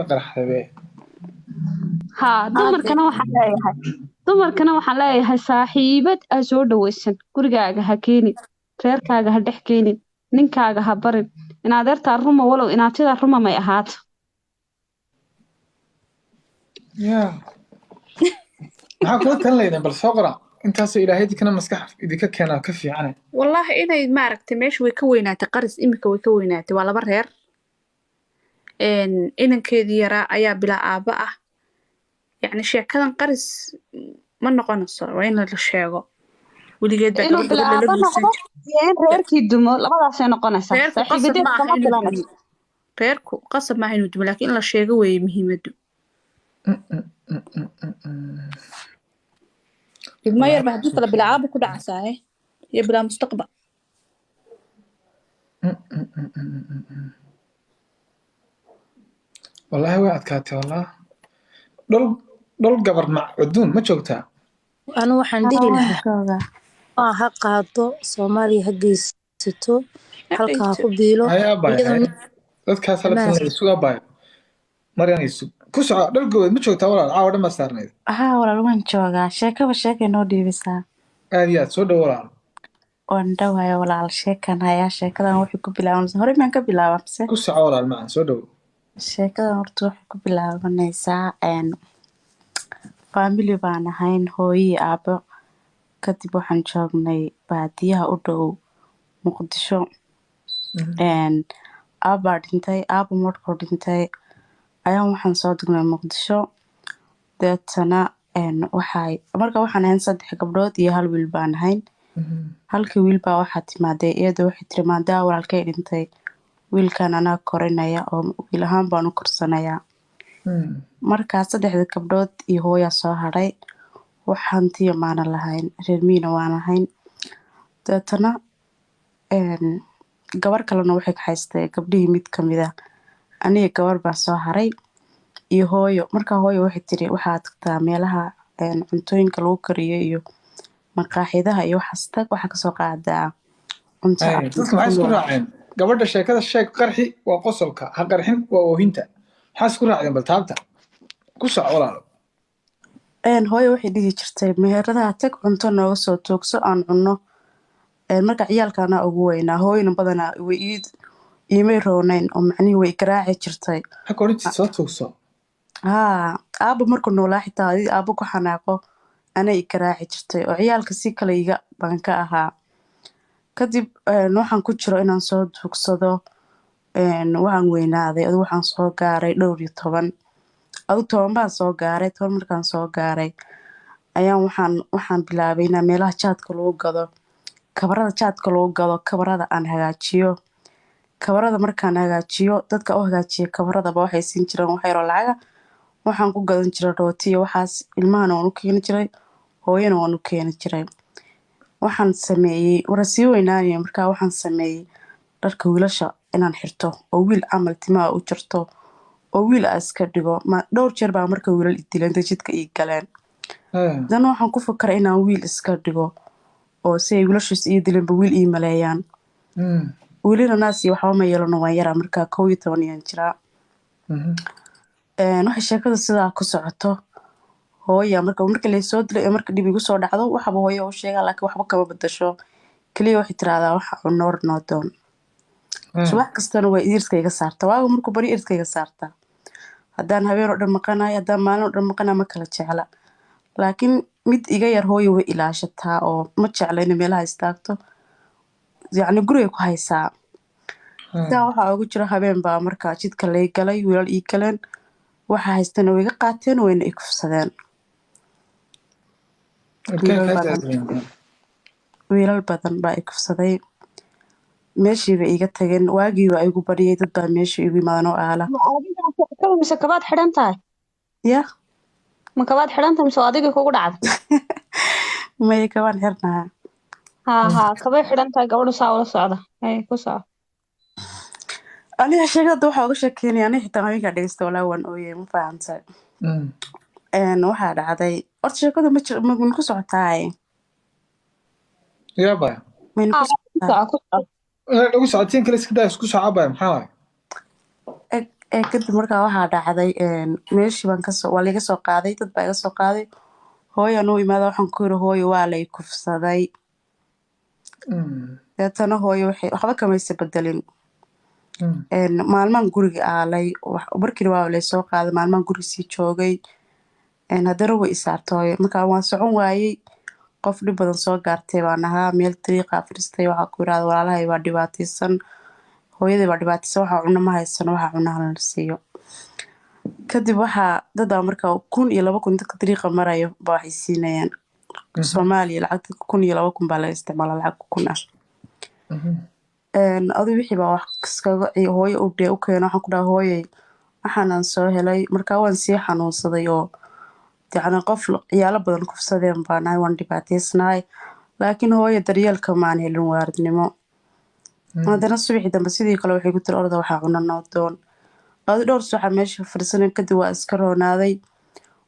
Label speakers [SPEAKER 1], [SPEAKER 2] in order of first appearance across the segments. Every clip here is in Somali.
[SPEAKER 1] Qaraxday be.
[SPEAKER 2] Haa, dumarkana waxaan leeyahay saaxiibad aa soo dhawaysan gurigaaga ha keenin, reerkaaga ha dhex keenin, ninkaaga ha barin. Inadeertaa ruma, walow inaabtidaa ruma may ahaato.
[SPEAKER 1] Ya, maxaa kula talin laydin? Bal soo qora intaasoo Ilaahay idinkana maskax idinka keenaa ka fiicane.
[SPEAKER 3] Wallaahi inay maaragtay meesha way ka weynaatay qaris, imika way ka weynaatay. Waa laba reer. Inankeedii yaraa ayaa bilaa aabba ah. Yacni sheekadan qaris ma noqonayso, waa in la sheego. Weligeed baa
[SPEAKER 2] inuu
[SPEAKER 3] gabadh gabadh lala
[SPEAKER 2] bilaa aabba
[SPEAKER 3] guursan
[SPEAKER 2] noqdo
[SPEAKER 3] jiray.
[SPEAKER 2] iyo in reerkii dumo, labadaasay noqonaysaa.
[SPEAKER 3] Reerku qasab
[SPEAKER 2] Saaxiibadeed
[SPEAKER 3] ma aha
[SPEAKER 2] kama
[SPEAKER 3] inuu
[SPEAKER 2] filanayso.
[SPEAKER 3] dumo, reerku qasab maaha inuu dumo, laakiin in la sheego weeye muhiimaddu. Ilmo yar ba haddii kale bilaa aabba ku dhacasaaye iyo bilaa mustaqbal.
[SPEAKER 1] Wallaahi way adkaatay, wallah. Dhol dhol gabar mac cuduun ma joogtaa?
[SPEAKER 4] Anu waxaan dhihi
[SPEAKER 5] Haa, waan
[SPEAKER 4] lahaa
[SPEAKER 5] joogaa.
[SPEAKER 4] Maa ha qaado, Soomaaliya ha geysato, halka ha ku biilo.
[SPEAKER 1] Haye abbaay.
[SPEAKER 4] Iyadoo
[SPEAKER 1] Haye, dadkaas hala
[SPEAKER 4] nicmahaas.
[SPEAKER 1] talinaya. Sug abbaay, Maryan, sug ku soco. Dhol gobood ma joogtaa, walaal? Caawa dhan baa saarnayd.
[SPEAKER 5] Haa walaal, waan joogaa. Sheekaba sheekay noo dhiibisaa.
[SPEAKER 1] Aad iyo aad, soo dhow walaal.
[SPEAKER 5] Waan dhawahay walaal, sheekan hayaa. Sheekadan waxay ku bilaabanaysaa, horey maan ka bilaabaa mise?
[SPEAKER 1] Ku soco walaal macan, soo dhow.
[SPEAKER 5] Sheekadan horta waxay ku bilaabanaysaa family baan ahayn, hooyo iyo aabo. Kadib waxaan joognay baadiyaha u dhow Muqdisho. Aabaa dhintay. Aabo markuu dhintay ayaan waxaan soo degnay Muqdisho. Deetana waxay marka waxaan ahayn saddex gabdhood iyo hal wiil baan ahayn. Halkii wiil baa waxaa timaaday iyada, waxay tiri, maadaama walaalkay dhintay, wiilkan anaa korinaya oo wiil ahaan baan u korsanayaa. Markaa saddexda gabdhood iyo hooyaa soo hadhay. Wax hantiya maanan lahayn, reer miyina waan ahayn. Deetana gabar kalena waxay kaxaystay gabdhihii mid kamid ah. Aniga gabar baa soo haray iyo hooyo. Markaa hooyo waxay tiri, waxaad tagtaa meelaha cuntooyinka lagu kariyo iyo maqaaxidaha iyo waxaas tag, waxaa kasoo qaadaa cunto
[SPEAKER 1] Haye,
[SPEAKER 5] aan
[SPEAKER 1] dadka maxay isku
[SPEAKER 5] ku nool.
[SPEAKER 1] raaceen? Gabadha sheekada sheeg. Qarxi waa qosolka, ha qarxin waa oohinta. Maxaa isku raacdeen? Bal taabta ku soco walaalo.
[SPEAKER 5] Hooyo waxay dhihi jirtay, meheradaha tag, cunto nooga soo toogso aan cunno. Marka ciyaalka anaa ugu weynaa, hooyona badanaa way iimay roonayn oo macnihii way garaaci jirtay.
[SPEAKER 1] Maxaa ka odhan jirtay? Soo tuugso.
[SPEAKER 5] Haa, aabba markuu noolaa xitaa hadii aabbo ku xanaaqo anay i garaaci jirtay oo ciyaalka si kale iga baan ka ahaa. Kadib waxaan ku jiro inaan soo tuugsado. Waan weynaaday adu, waxaan soo gaaray dhowr iyo toban adu, 10 baan soo gaaray. 10 markaan soo gaaray ayaan waxaan bilaabay inaan meelaha jaadka lagu gado, kabarada jaadka lagu gado, kabarada aan hagaajiyo. Kabarada markaan hagaajiyo, dadka u hagaajiya kabaradaba waxay siin jireen wax yaroo lacaga. Waxaan ku gadan jiray rooti iyo waxaas. Ilmahana waan u keeni jiray, hooyana waan u keeni jiray. Waxaan sameeyey wara sii weynaanaya. Markaa waxaan sameeyey dharka wiilasha inaan xirto oo wiil camal timaha u jarto oo wiil aa iska dhigo. Ma dhowr jeer baa marka wiilal i dileen, intay jidka ii galeen. Haddana waxaan ku fakaray inaan wiil iska dhigo oo si ay wiilashaas ii dileenba wiil ii maleeyaan. Welina naas iyo waxba ma yeelano, waan yaraa markaa, 11 ayaan jiraa. Waxay sheekada sidaa ku socoto, hooya marka laysoo dilo ee marka dhib igu soo dhacdo, waxaba hooyo u sheegaa, laakiin waxba kama bedasho. Keliya waxay tiraahdaa, waxa cunoor noo doon. Subax kastana way irka iga saartaa. Waaga markuu bari irka iga saartaa. Haddaan habeen oo dhan maqanayo, haddaan maalin oo dhan maqanayo, ma kala jecla. Laakiin mid iga yar hooyo way ilaashataa oo ma jecla inay meelaha istaagto, yacni guriga ku haysaa. Sidaa waxaa ugu jira, habeen baa markaa jidka lay galay, wiilal ii galeen, waxa haystana way iga qaateen, wayna i kufsadeen. Wiilal badan, wiilal badan baa i kufsaday. Meeshii bay iiga tageen. Waagii baa igu baryay, dad baa meesha igu imaadan oo aala.
[SPEAKER 2] Ma adigaa sheekada mise kabaad xidhan tahay?
[SPEAKER 5] Ya?
[SPEAKER 2] Ma kabaad xidhan tahay mise adiga kugu dhacday?
[SPEAKER 5] Maya, kabaan xirnahaa.
[SPEAKER 2] Haa haa, kabay xidhan tahay gabadhu, saa ula socda. Hay, ku soco.
[SPEAKER 5] Aniga sheekada waxaa uga sheekeynaya, aniga xitaa habeenkaa dhegeysta walaa waan ooyey, ma fahantay? Waxaa dhacday horta sheekadu ma jir, ma ku socotaaye?
[SPEAKER 1] Yaa baya.
[SPEAKER 5] Mayna ku
[SPEAKER 2] Haa, ku
[SPEAKER 5] socotaa?
[SPEAKER 2] soco, ku soco.
[SPEAKER 1] Lagu socotiin kale iska daa, isku soco abaya, maxaa waay?
[SPEAKER 5] Kadib markaa waxaa dhacday, meeshii baan kasoo, waa laiga soo qaaday, dad baa iga soo qaaday. Hooyaan u imaada, waxaan ku yiri, "Hooyo, waa lay kufsaday." Deetana hooyo waxay waxba kamaysa bedelin. Maalmaan guriga aalay, markiina waa lay soo qaaday, maalmaan guriga sii joogay. Haddana way isaartay hooyo. Markaa waan socon waayey, qof dhib badan soo gaartay baan ahaa. Meel dariiqa fadhiistay, waxaa ku yiraahda, "Walaalahay waa dhibaataysan, hooyaday baa dhibaataysan, waxaa cunno ma haysano, waxaa cunaha lana siiyo." Kadib waxaa dadaa markaa 1000 iyo 2000 dadka dariiqa marayo baa waxay siinayaan. Soomaaliya lacagta 1000 iyo 2000 baa laga isticmaalaa, lacag 1000 ah. Adu wixii baa wax iskaga hooyo u dhee u keeno. Waxaan ku dhahay, "Hooyay, waxaanan soo helay." Markaa waan sii xanuunsaday oo yacni qof ciyaalo badan kufsadeen baan ahay, waan dhibaataysnahay, laakiin hooyo daryeelka maan helin waaridnimo. Haddana subaxii dambe sidii kale waxay ku tiri, "Orda, waxaa cuna noo doon." Adu dhowr subaxa meesha fadhisanay kadib waa iska roonaaday.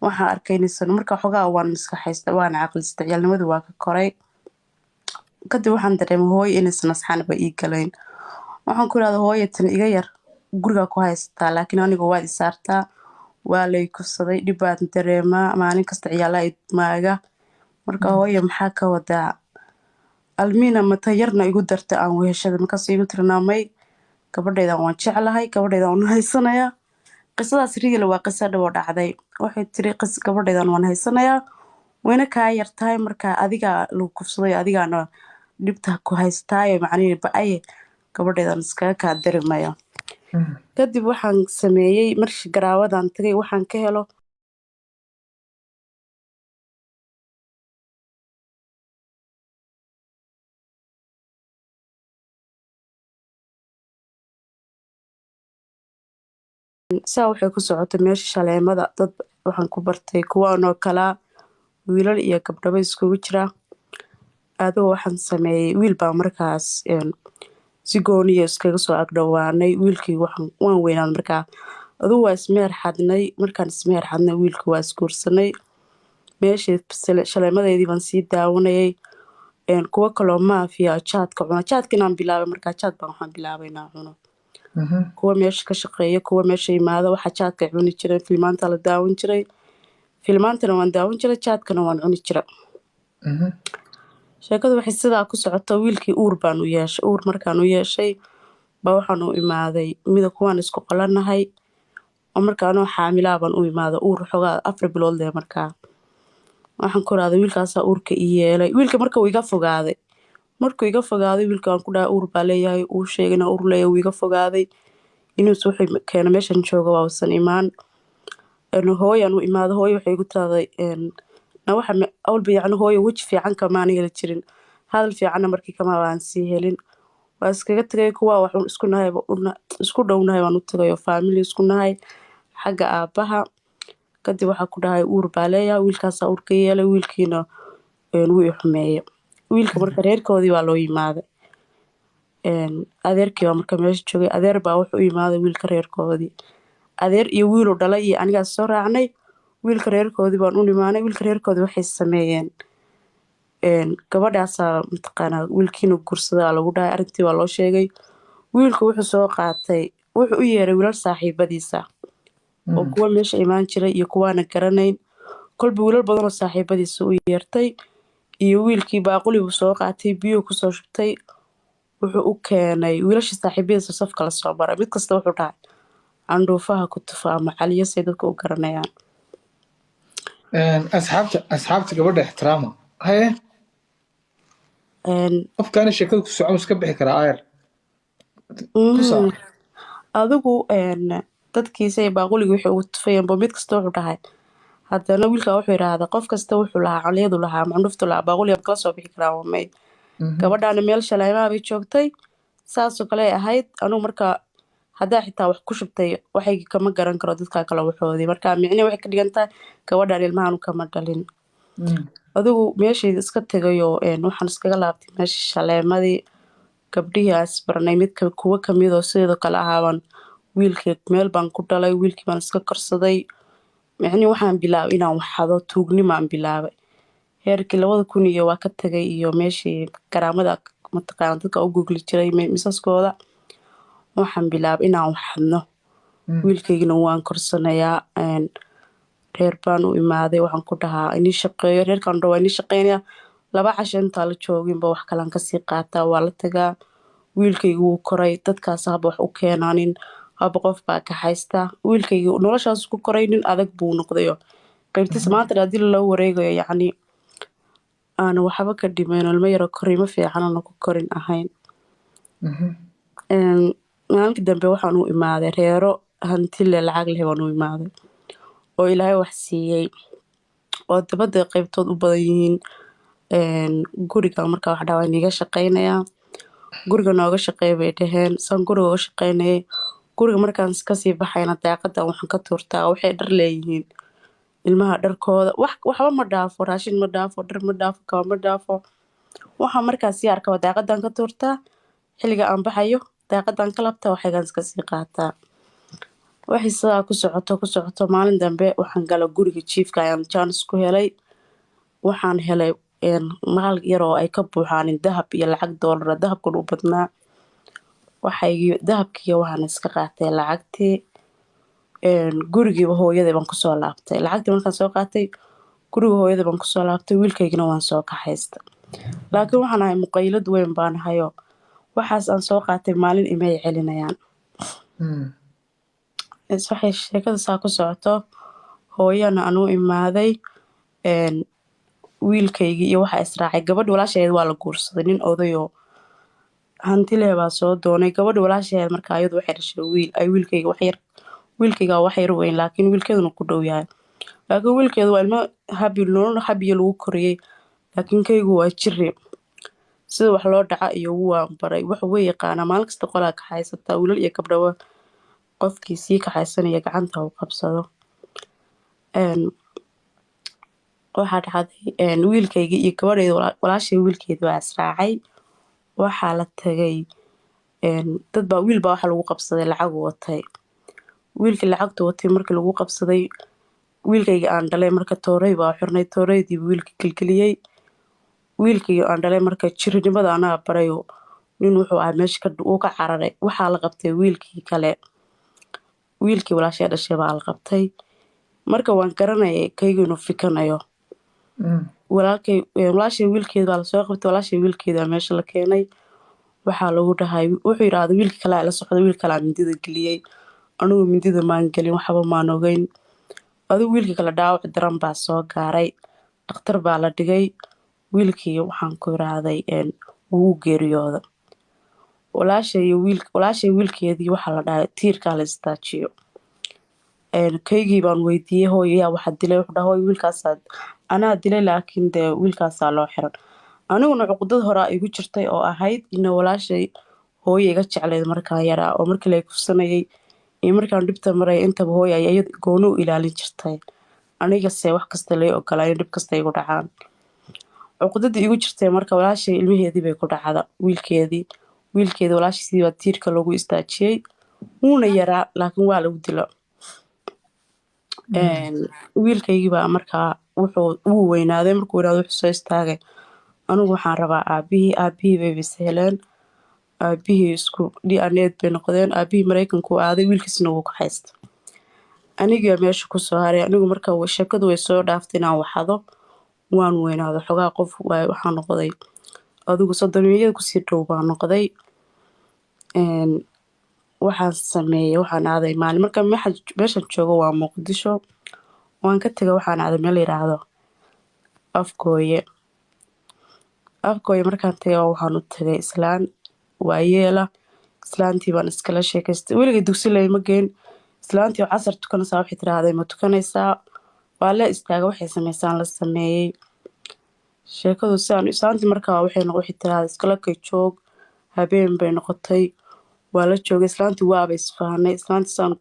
[SPEAKER 5] Waxaan arkay inaysan marka xogaa waan maskaxaysta, waan caqlistay, ciyaalnimadii waa ka koray. Kadib waxaan dareemay hooyo inaysan asxaanba ii galayn. Waxaan ku idhahda, "Hooyo, tan iga yar gurigaa ku haysataa, laakiin aniga waad i saartaa, waa lay kufsaday, dhib baan dareemaa maalin kasta, ciyaalaha i maaga. Marka hooyo, maxaa ka wadaa? Almiina mata yarna igu darta aan weheshada." Markaas igu tirnaamay, "Gabadhaydan waan jeclahay, gabadhaydan waan haysanayaa." Qisadaas real waa qiso dhab oo dhacday. Waxay tiri, "Gabadhaydan waan haysanayaa, wayna kaa yar tahay, marka adigaa lagu kufsaday, adigaana dhibta ku haystaaye, macnihi ba-aye, gabadhaydan iskaga kaa darimaya." Kadib waxaan sameeyey, markii garaawadan tagay, waxaan ka helo saa waxay ku socotay. Meesha shaleemada dad waxaan ku bartay kuwaan oo kalaa, wiilal iyo gabdhaba iskugu jira. Adoo waxaan sameeyey, wiil baa markaas si gooniya iskaga soo agdhowaanay. Wiilkii waxaan waan weynaan markaa, aduu waa ismeher xadnay. Markaan ismeher xadnay, wiilkii waa isguursanay. Meeshii shaleemadeedii baan sii daawanayay. Kuwo kaloo maafiya jaadka cuna, jaadka inaan bilaabay markaa, jaad baan waxaan bilaabay inaan cuno. Kuwa meesha ka shaqeeya, kuwa meesha yimaada, waxa jaadka ay cuni jireen, filmaanta la daawan jiray, filmaantana waan daawan jiray, jaadkana waan cuni jiray. Sheekadu waxay sidaa ku socoto, wiilkii uur baan u yeeshay. Uur markaan u yeeshay ba waxaan u imaaday mida kuwaan isku qolanahay oo marka anoo xaamilaa baan u imaaday, uur xogaa 4 bilood leh. Markaa waxaan ku irahday, wiilkaasaa uurka ii yeelay. Wiilka marka uu iga fogaaday, markuu iga fogaaday wiilka aan ku dhahay uur baa leeyahay, uu sheegay inaan uur leeyahay, wuu iga fogaaday. Inuus wuxuu keeno meeshan jooga waa usan imaan. Hooyaan u imaado, hooyo waxay igu tiraahday, na waxa awalba yacni hooyo weji fiican kamaan heli jirin, hadal fiicanna markii kama aan sii helin, waa iskaga tagay. Kuwa waxuun isku nahay, isku dhownahay baan u tagay oo faamili isku nahay xagga aabbaha. Kadib waxaa ku dhahay, "Uur baa leeyahay, wiilkaasaa uurka yeelay." Wiilkiina wuu i xumeeyey. Wiilka marka reerkoodii baa loo yimaaday. Adeerkii baa marka meesha joogay. Adeer baa wuxuu u yimaaday wiilka reerkoodii, adeer iyo wiiluu dhalay iyo anigaas soo raacnay. Wiilka reerkoodii baan u nimaanay. Wiilka reerkoodii waxay sameeyeen, gabadhaasaa mataqaanaa wiilkiina guursadaa lagu dhahay. Arrintii baa loo sheegay. Wiilku wuxuu soo qaatay, wuxuu u yeeray wiilal saaxiibadiisa oo kuwa meesha imaan jiray iyo kuwaana garanayn, kolba wiilal badanoo saaxiibadiisa u yeertay iyo wiilkii. Baaquli buu soo qaatay, biyuu kusoo shubtay, wuxuu u keenay wiilasha saaxiibadiisa. Safka la soo maray, mid kasta wuxuu dhahay, "Candhuufaha ku tufa," ama caliyo say dadka u garanayaan.
[SPEAKER 1] Asxaabta gabadha ixtiraama haye. Qofkaani sheekada ku socon iska bixi karaa ayar ku soco.
[SPEAKER 5] Adigu dadkiisa baaquligii wixii ugu tufayeenba, mid kasta wuxuu dhahay, haddana wiilka wuxuu yidhaahdaa, qof kasta wuxuu lahaa caliyadu lahaa ama candhuftu lahaa, baaquliga ma kala soo bixi karaa waa may. Gabadhaana meel shaleemaha bay joogtay, saasoo kale ay ahayd. Anugu marka haddaa xitaa wax ku shubtay, waxay kama garan karo dadka kale waxoodii. Marka micnihi waxay ka dhigan tahay gabadhaan ilmahan kama dhalin. Adigu meeshayda iska tegayoo, waxaan iskaga laabtay meesha shaleemadii. Gabdhihii aan isbaranay mid kuwa kamidoo sidoo kale ahaabaan wiilkii meel baan ku dhalay, wiilkii baan iska korsaday. Micnihi waxaan bilaabay inaan waxado, tuugnimaan bilaabay. Heerkii 2000 iyo waa ka tagay iyo meeshii karaamada mataqaana dadka u gogli jiray miisaskooda, waxaan bilaabay inaan waxadno. Wiilkaygina waan korsanayaa. Reer baan u imaaday, waxaan ku dhahaa inii shaqeeyo reerkaan dhan, waa inii shaqeynaya. 2 casho intaa la jooginba wax kalaan kasii qaataa, waa la tagaa. Wiilkayga wuu koray, dadkaas haba wax u keenaanin, haba qof baa kaxaysta. Wiilkayga noloshaas ku koray, nin adag buu noqdayo qaybtiis maanta haddii loo wareegayo, yacni aanu waxba ka dhimayn. Ilmo yaro korimo fiican aanu ku korin ahayn. Maalinka dambe waxaan u imaaday reero hanti leh, lacag leh baan u imaaday oo Ilaahay wax siiyey oo dabada qaybtood u badan yihiin. Guriga markaa wax dhawa niga shaqeynayaa, guriga nooga shaqeey bay dhaheen. Saan guriga uga shaqeynayay, guriga markaan kasii baxayna daaqada waxaan ka tuurtaa waxay dhar leeyihiin, ilmaha dharkooda. Wax waxba ma dhaafo, raashin ma dhaafo, dhar ma dhaafo, kaba ma dhaafo. Waxaa markaas sii arkaba daaqadan ka tuurtaa. Xilliga aan baxayo daaqadan ka labtaa, waxaygaan iska sii qaataa. Waxay sidaa ku socoto ku socoto, maalin dambe waxaan gala guriga jiifka ayaan chance ku helay. Waxaan helay maal yar oo ay ka buuxaan dahab iyo lacag doolara, dahabkan u badnaa. Waxaygii dahabkiiyo waxaan iska qaatay lacagtii. Gurigiiba hooyaday baan kusoo laabtay. Lacagtii markaan soo qaatay, guriga hooyaday baan kusoo laabtay, wiilkaygina waan soo kaxaysta. Laakiin waxaan ahay muqaylad weyn baan ahayo, waxaas aan soo qaatay maalin imay celinayaan. Waxay sheekada saa ku socoto, hooyana aan u imaaday. Wiilkaygii iyo waxaa israacay gabadhi walaasheed. Waa la guursaday, nin odayoo hanti leh baa soo doonay gabadhi walaasheed. Markaa iyadu waxay dhashay wiil ay wiilkayga wax yar, wiilkayga wax yar weyn, laakiin wiilkeeduna ku dhow yahay. Laakiin wiilkeedu waa ilmo habi, nolol habiya lagu koriyey, laakiin kaygu waa jiri. Sida wax loo dhaca iyo waan baray, wax way yaqaanaa. Maalin kasta qolaa kaxaysataa, wiilal iyo gabdhaba, qofkii sii kaxaysanaya gacanta u qabsado. Waxaa dhacday wiilkaygii iyo gabadheyda walaashay wiilkeeda baa israacay. Waxaa la tagay dad baa, wiil baa waxaa lagu qabsaday lacag watay. Wiilkii lacagta watay markii lagu qabsaday, wiilkayga aan dhalay marka toorey baa xirnay, tooreydii wiilka gelgeliyey. Wiilkii aan dhalay marka jirinimada anaa barayo, nin wuxuu ahaa meesha ka uu ka cararay. Waxaa la qabtay wiilkii kale, wiilkii walaashay dhashay baa la qabtay. Marka waan garanayay kaygu inuu fikanayo. Walaalkay, walaashay wiilkeed baa lasoo qabtay. Walaashay wiilkeeda meesha la keenay. Waxaa lagu dhahay, wuxuu yidhaahday wiilka kale la socda, wiil kalaa mindida geliyey, anigu mindida maan gelin, waxba maan ogeyn. Adigu wiilkii kale dhaawac daran baa soo gaaray, dhakhtar baa la dhigay. Wiilkii waxaan ku yiraahday wuu geeriyooda. Walaashay iyo wiil, walaashay wiilkeedii waxaa la dhahay tiirkaa la istaajiyo. Kaygii baan weydiiyey, hooyo yaa waxaa dilay? Wuxuu dhahay, hooyo wiilkaasaa anaa dilay, laakiin dee wiilkaasaa loo xiran. Aniguna cuqdad horaa igu jirtay oo ahayd ina walaashay hooyo iga jeclayd markaan yaraa, oo markii lay kufsanayay iyo markaan dhibta maraya intaba hooyo ay iyada gooni u ilaalin jirtay, anigase wax kasta lay ogolaa in dhib kasta igu dhacaan. Cuqdadii igu jirtay marka walaashay ilmaheedii bay ku dhacda, wiilkeedii. Wiilkeedii walaashiisii baa tiirka lagu istaajiyey. Wuuna yaraa, laakiin waa lagu dilo. Wiilkaygii baa markaa wuxuu wuu weynaaday. Markuu weynaaday wuxuu soo istaagay, anigu waxaan rabaa aabihii. Aabihii bay bis heleen, aabihii isku dhianeed bay noqdeen. Aabihii Maraykanku aaday, wiilkiisna wuu ka haysta. Anigaa meesha kusoo haray. Anigu marka sheekadu way soo dhaaftay inaan waxado. Waan weynaaday xogaa, qof waxaa noqday adigu 30-yada kusii dhow baan noqday. Waxaan sameeyey, waxaan aaday maalin marka meeshan joogo waa Muqdisho. Waan ka tegay, waxaan aaday meel la yiraahdo Afgooye. Afgooye markaan tagay, waxaan u tagay islaan waayeela. Islaantii baan iskala sheekaystay. Weligay dugsi layma geyn. Islaantii oo casar tukanaysaa waxay tiraahday, ma tukanaysaa? Waa la istaaga, waxay sameysaan la sameeyey. Sheekadu siaan islaantii markaa waxay tiraahday, iskala kay joog. Habeen bay noqotay, waa la joogay islaantii, waaba isfahanay islaantii. Saan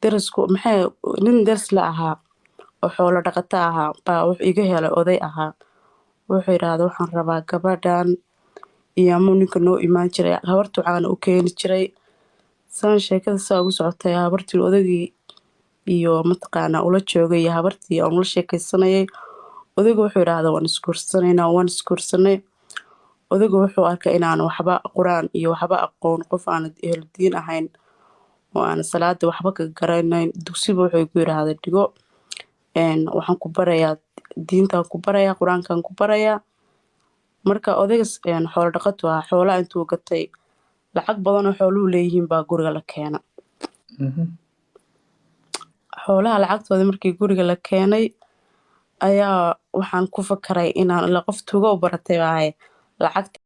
[SPEAKER 5] darasku maxay, nin daris la ahaa oo xoolo dhaqato ahaa baa wuxuu iga helay oday ahaa. Wuxuu yidhaahday, waxaan rabaa gabadhan iyo amuu ninka noo imaan jiray, habartu caana u keeni jiray. Saan sheekada saa ugu socotay, habartii odaygii iyo mataqaanaa ula joogay iyo habartii aan ula sheekaysanayay, odaygu wuxuu yidhaahdaa, waan isguursanaynaa. Waan isguursanay. Odaygu wuxuu arkay inaan waxba qur-aan iyo waxba aqoon, qof aan ehlu diin ahayn. Oo aan salaada waxba ka garanayn. Dugsiba wuxuu igu yidhaahday, "Dhigo, waxaan ku barayaa diintaan, ku barayaa qur-aankan ku barayaa." Marka odaygas xoolo dhaqatu ahaa. Xoolaha intuu gatay, lacag badan oo xooluhu leeyihiin baa guriga la keena. Xoolaha lacagtooda markii guriga la keenay ayaa waxaan ku fakaray inaan ila qof tuuga u baratay baahay lacagta.